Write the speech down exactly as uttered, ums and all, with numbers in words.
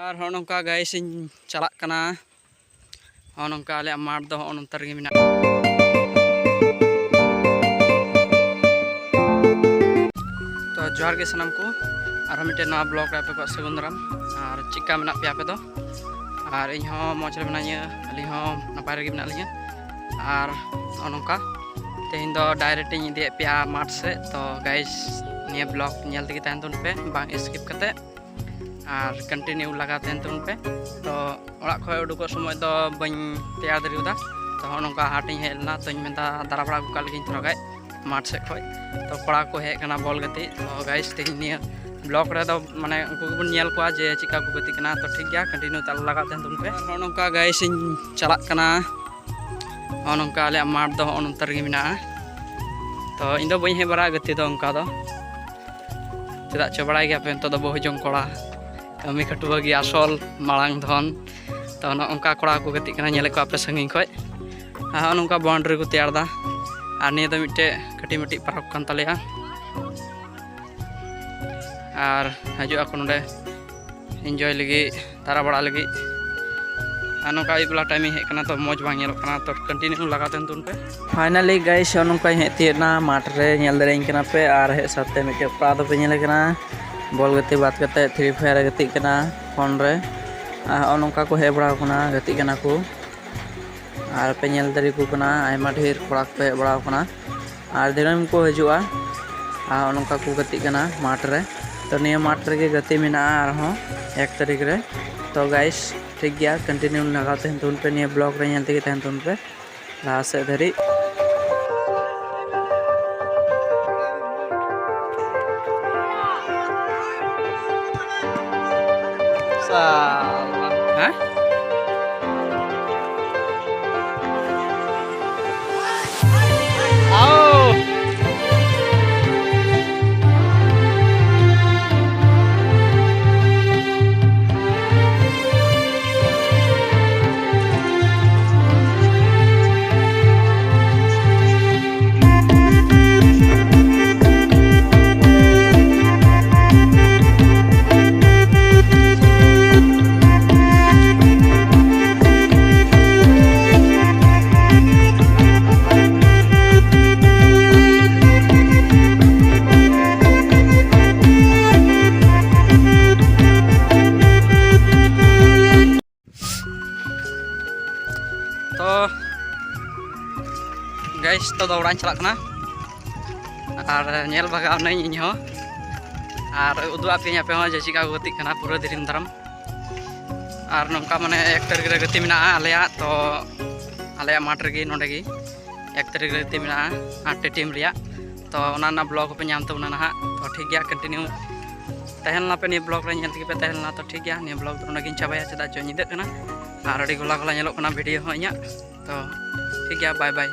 ᱟᱨ ᱦᱚᱸᱜᱼᱚ ᱱᱚᱝᱠᱟ ᱜᱟᱭᱤᱥ ᱤᱧ ᱪᱟᱞᱟᱜ ᱠᱟᱱᱟ᱾ ᱦᱚᱸᱜᱼᱚ ᱱᱚᱝᱠᱟ ᱟᱞᱮᱭᱟᱜ ᱢᱟᱴᱷ ᱫᱚ ᱦᱚᱸᱜᱼᱚ ᱱᱚᱱᱛᱮ ᱨᱮᱜᱮ ᱢᱮᱱᱟᱜᱼᱟ᱾ ᱛᱚ ᱡᱚᱦᱟᱨ ᱜᱮ ᱥᱟᱱᱟᱢ ᱠᱚ, ᱟᱨᱦᱚᱸ ᱢᱤᱫᱴᱮᱱ ᱱᱟᱣᱟ ᱵᱞᱚᱜ ᱨᱮ ᱟᱯᱮ ᱠᱚᱣᱟᱜ ᱥᱟᱹᱜᱩᱱ ᱫᱟᱨᱟᱢ᱾ ᱟᱨ ᱪᱮᱫᱠᱟ ᱢᱮᱱᱟᱜ ᱯᱮᱭᱟ ᱟᱯᱮ ᱫᱚ? ᱟᱨ ᱤᱧ ᱦᱚᱸ ᱢᱚᱡᱽ ᱨᱮ ᱢᱮᱱᱟᱹᱧᱟ, ᱟᱹᱞᱤᱧ ᱦᱚᱸ ᱱᱟᱯᱟᱭ ᱨᱮᱜᱮ ᱢᱮᱱᱟᱜ ᱞᱤᱧᱟᱹ᱾ ᱟᱨ ᱱᱚᱜᱼᱚ ᱱᱚᱝᱠᱟ ᱛᱮᱦᱮᱧ ᱫᱚ ᱰᱟᱭᱨᱮᱠᱴ ᱤᱧ ᱤᱫᱤᱭᱮᱫ ᱯᱮᱭᱟ ᱢᱟᱴᱷ ᱥᱮᱫ᱾ ᱛᱚ ᱜᱟᱭᱤᱥ, ᱱᱤᱭᱟᱹ ᱵᱞᱚᱜ ᱧᱮᱞ ᱛᱮᱜᱮ ᱛᱟᱦᱮᱱ ᱛᱟᱵᱚᱱ ᱯᱮ, ᱵᱟᱝ ᱥᱠᱤᱯ ᱠᱟᱛᱮ, ᱟᱨ ᱠᱚᱱᱴᱤᱱᱤᱭᱩ ᱞᱟᱜᱟᱣ ᱛᱟᱦᱮᱱ ᱛᱟᱵᱚᱱ ᱯᱮ᱾ ᱛᱚ ᱚᱲᱟᱜ ᱠᱷᱚᱱ ᱩᱰᱩᱠᱚᱜ ᱥᱚᱢᱚᱭ ᱫᱚ ᱵᱟᱹᱧ ᱛᱮᱭᱟᱨ ᱫᱟᱲᱮᱭᱟᱫᱟ᱾ ᱛᱚ ᱦᱚᱸᱜᱼᱚ ᱱᱚᱝᱠᱟ ᱦᱟᱴ ᱤᱧ ᱦᱮᱡ ᱞᱮᱱᱟ, ᱛᱚᱧ ᱢᱮᱱᱫᱟ ᱫᱟᱬᱟ ᱵᱟᱲᱟ ᱟᱹᱜᱩ ᱠᱟᱜ ᱞᱮᱜᱤᱧ ᱛᱷᱚᱲᱟ ᱜᱟᱡ ᱢᱟᱴᱷ ᱥᱮᱫ ᱠᱷᱚᱱ᱾ ᱛᱚ ᱠᱚᱲᱟ ᱠᱚ ᱦᱮᱡ ᱠᱟᱱᱟ ᱵᱚᱞ ᱜᱟᱛᱮᱜ᱾ ᱛᱚ ᱜᱟᱭᱤᱥ, ᱛᱮᱦᱮᱧ ᱱᱤᱭᱟᱹ ᱵᱞᱚᱜ ᱨᱮᱫᱚ ᱢᱟᱱᱮ ᱩᱱᱠᱩ ᱜᱮᱵᱚᱱ ᱧᱮᱞ ᱠᱚᱣᱟ ᱡᱮ ᱪᱮᱫᱠᱟ ᱠᱚ ᱜᱟᱛᱮᱜ ᱠᱟᱱᱟ᱾ ᱛᱚ ᱴᱷᱤᱠ ᱜᱮᱭᱟ, ᱠᱚᱱᱴᱤᱱᱤᱭᱩ ᱛᱟᱦᱞᱮ ᱞᱟᱜᱟᱣ ᱛᱟᱦᱮᱱ ᱛᱟᱵᱚᱱ ᱯᱮ᱾ ᱱᱚᱜᱼᱚ ᱱᱚᱝᱠᱟ ᱜᱟᱭᱤᱥ ᱤᱧ ᱪᱟᱞᱟᱜ ᱠᱟᱱᱟ᱾ ᱱᱚᱜᱼᱚ ᱱᱚᱝᱠᱟ ᱟᱞᱮᱭᱟᱜ ᱢᱟᱴᱷ ᱫᱚ ᱦᱚᱸᱜᱼᱚ ᱱᱚᱱᱛᱮ ᱨᱮᱜᱮ ᱢᱮᱱᱟᱜᱼᱟ᱾ ᱛᱚ ᱤᱧ ᱫᱚ ᱵᱟᱹᱧ ᱦᱮᱡ ᱵᱟᱲᱟᱜᱼᱟ ᱜᱟᱛᱮ ᱫᱚ ᱚᱱᱠᱟ ᱫᱚ, ᱪᱮᱫᱟᱜ ᱪᱚ ᱵᱟᱲᱟᱭ ᱜᱮᱭᱟᱯᱮ, ᱱᱤᱛᱚᱜ ᱫᱚ ᱵᱟᱹᱦᱩ ᱡᱚᱝ ᱠᱚᱲᱟ, ᱠᱟᱹᱢᱤ ᱠᱷᱟᱹᱴᱩᱣᱟᱹ ᱜᱮ ᱟᱥᱚᱞ ᱢᱟᱲᱟᱝ ᱫᱷᱚᱱ᱾ ᱛᱚ ᱱᱚᱜᱼᱚ ᱱᱚᱝᱠᱟ ᱠᱚᱲᱟ ᱠᱚ ᱜᱟᱛᱮᱜ ᱠᱟᱱᱟ, ᱧᱮᱞᱮᱫ ᱠᱚᱣᱟ ᱯᱮ ᱥᱟᱺᱜᱤᱧ ᱠᱷᱚᱱ᱾ ᱟᱨ ᱦᱚᱸᱜᱼᱚ ᱱᱚᱝᱠᱟ ᱵᱟᱣᱩᱱᱰᱟᱨᱤ ᱠᱚ ᱛᱮᱭᱟᱨ ᱮᱫᱟ᱾ ᱟᱨ ᱱᱤᱭᱟᱹ ᱫᱚ ᱢᱤᱫᱴᱮᱡ ᱠᱟᱹᱴᱤᱡ ᱢᱟᱹᱴᱤᱡ ᱯᱟᱨᱠ ᱠᱟᱱ ᱛᱟᱞᱮᱭᱟ᱾ ᱟᱨ ᱦᱤᱡᱩᱜ ᱟᱠᱚ ᱱᱚᱰᱮ ᱤᱱᱡᱚᱭ ᱞᱟᱹᱜᱤᱫ, ᱫᱟᱬᱟ ᱵᱟᱲᱟ ᱞᱟᱹᱜᱤᱫ᱾ ᱟᱨ ᱱᱚᱝᱠᱟ ᱟᱹᱭᱩᱵ ᱵᱮᱞᱟ ᱴᱟᱭᱤᱢ ᱤᱧ ᱦᱮᱡ ᱠᱟᱱᱟ, ᱛᱚ ᱢᱚᱡᱽ ᱵᱟᱝ ᱧᱮᱞᱚᱜ ᱠᱟᱱᱟ, ᱛᱚ ᱠᱚᱱᱴᱤᱱᱤᱭᱩ ᱞᱟᱜᱟᱣ ᱛᱟᱦᱮᱱ ᱛᱟᱵᱚᱱ ᱯᱮ᱾ ᱯᱷᱟᱭᱱᱟᱞᱤ ᱜᱟᱭᱤᱥ, ᱱᱚᱜᱼᱚ ᱱᱚᱝᱠᱟᱧ ᱦᱮᱡ ᱛᱤᱭᱳᱜ ᱮᱱᱟ ᱢᱟᱴᱷ ᱨᱮ᱾ ᱧᱮᱞ ᱫᱟᱲᱮᱭᱟᱹᱧ ᱠᱟᱱᱟ ᱯᱮ, ᱟᱨ ᱦᱮᱡ ᱥᱟᱶᱛᱮ ᱢᱤᱫᱴᱮᱡ ᱠᱚᱲᱟ ᱫᱚᱯᱮ ᱧᱮᱞᱮ ᱠᱟᱱᱟ, ᱵᱚᱞ ᱜᱟᱛᱮ ᱵᱟᱫ ᱠᱟᱛᱮ ᱯᱷᱨᱤ ᱯᱷᱟᱭᱟᱨ ᱮ ᱜᱟᱛᱮᱜ ᱠᱟᱱᱟ ᱯᱷᱳᱱ ᱨᱮ᱾ ᱟᱨ ᱦᱚᱸᱜᱼᱚ ᱱᱚᱝᱠᱟ ᱠᱚ ᱦᱮᱡ ᱵᱟᱲᱟᱣ ᱠᱟᱱᱟ, ᱜᱟᱛᱮᱜ ᱠᱟᱱᱟ ᱠᱚ᱾ ᱟᱨ ᱯᱮ ᱧᱮᱞ ᱫᱟᱲᱮᱭᱟᱠᱚ ᱠᱟᱱᱟ, ᱟᱭᱢᱟ ᱰᱷᱮᱨ ᱠᱚᱲᱟ ᱠᱚ ᱦᱮᱡ ᱵᱟᱲᱟᱣ ᱠᱟᱱᱟ᱾ ᱟᱨ ᱫᱤᱱᱟᱹᱢ ᱠᱚ ᱦᱤᱡᱩᱜᱼᱟ᱾ ᱟᱨ ᱱᱚᱝᱠᱟ ᱠᱚ ᱜᱟᱛᱮᱜ ᱠᱟᱱᱟ ᱢᱟᱴᱷ ᱨᱮ᱾ ᱛᱚ ᱱᱤᱭᱟᱹ ᱢᱟᱴᱷ ᱨᱮᱜᱮ ᱜᱟᱛᱮ ᱢᱮᱱᱟᱜᱼᱟ ᱟᱨᱦᱚᱸ ᱮᱠ ᱛᱟᱹᱨᱤᱠᱷ ᱨᱮ᱾ ᱛᱚ ᱜᱟᱭᱤᱥ, ᱴᱷᱤᱠ ᱜᱮᱭᱟ, ᱠᱚᱱᱴᱤᱱᱤᱭᱩ ᱞᱟᱜᱟᱣ ᱛᱟᱦᱮᱱ ᱛᱟᱵᱚᱱ ᱯᱮ, ᱱᱤᱭᱟᱹ ᱵᱞᱚᱜ ᱨᱮ ᱧᱮᱞ ᱛᱮᱜᱮ ᱛᱟᱦᱮᱱ ᱛᱟᱵᱚᱱ ᱯᱮ ᱞᱟᱦᱟ ᱥᱮᱫ ᱫᱷᱟᱹᱨᱤᱡ᱾ ᱥᱟᱞᱟ᱾ ᱦᱮᱸ? ᱟᱣ᱾ ᱚᱲᱟᱜ ᱤᱧ ᱪᱟᱞᱟᱜ ᱠᱟᱱᱟ᱾ ᱟᱨ ᱧᱮᱞ ᱵᱷᱟᱜᱟᱣ ᱱᱟᱹᱧ ᱤᱧ ᱦᱚᱸ, ᱟᱨ ᱩᱫᱩᱜ ᱟᱯᱮᱭᱟᱹᱧ ᱟᱯᱮ ᱦᱚᱸ ᱡᱮ ᱪᱮᱫ ᱞᱮᱠᱟ ᱠᱚ ᱜᱟᱛᱮᱜ ᱠᱟᱱᱟ ᱯᱩᱨᱟᱹ ᱫᱤᱨᱤᱢ ᱫᱟᱨᱟᱢ᱾ ᱟᱨ ᱱᱚᱝᱠᱟ ᱢᱟᱱᱮ ᱮᱠ ᱛᱟᱹᱨᱤᱠᱷ ᱨᱮ ᱜᱟᱛᱮ ᱢᱮᱱᱟᱜᱼᱟ ᱟᱞᱮᱭᱟᱜ, ᱛᱚ ᱟᱞᱮᱭᱟᱜ ᱢᱟᱴᱷ ᱨᱮᱜᱮ ᱱᱚᱸᱰᱮ ᱜᱮ ᱮᱠ ᱛᱟᱹᱨᱤᱠᱷ ᱨᱮ ᱜᱟᱛᱮ ᱢᱮᱱᱟᱜᱼᱟ ᱟᱴ ᱴᱤ ᱴᱤᱢ ᱨᱮᱭᱟᱜ᱾ ᱛᱚ ᱚᱱᱟ ᱨᱮᱱᱟᱜ ᱵᱞᱚᱜ ᱦᱚᱸᱯᱮ ᱧᱟᱢ ᱛᱟᱵᱚᱱᱟ ᱱᱟᱦᱟᱜ᱾ ᱛᱚ ᱴᱷᱤᱠ ᱜᱮᱭᱟ, ᱠᱚᱱᱴᱤᱱᱤᱭᱩ ᱛᱟᱦᱮᱸ ᱞᱮᱱᱟ ᱯᱮ ᱱᱤᱭᱟᱹ ᱵᱞᱚᱜ ᱨᱮ, ᱧᱮᱞ ᱛᱮᱜᱮ ᱯᱮ ᱛᱟᱦᱮᱸ ᱞᱮᱱᱟ᱾ ᱛᱚ ᱴᱷᱤᱠ ᱜᱮᱭᱟ, ᱱᱤᱭᱟᱹ ᱵᱞᱚᱜ ᱫᱚ ᱱᱚᱸᱰᱮ ᱜᱤᱧ ᱪᱟᱵᱟᱭᱟ, ᱪᱮᱫᱟᱜ ᱪᱚ ᱧᱤᱫᱟᱹᱜ ᱠᱟᱱᱟ ᱟᱨ ᱟᱹᱰᱤ ᱜᱚᱞᱟ ᱜᱚᱞᱟ ᱧᱮᱞᱚᱜ ᱠᱟᱱᱟ ᱵᱷᱤᱰᱤᱭᱳ ᱦᱚᱸ ᱤᱧᱟᱹᱜ᱾ ᱛᱚ ᱴᱷᱤᱠ ᱜᱮᱭᱟ, ᱵᱟᱭ ᱵᱟᱭ᱾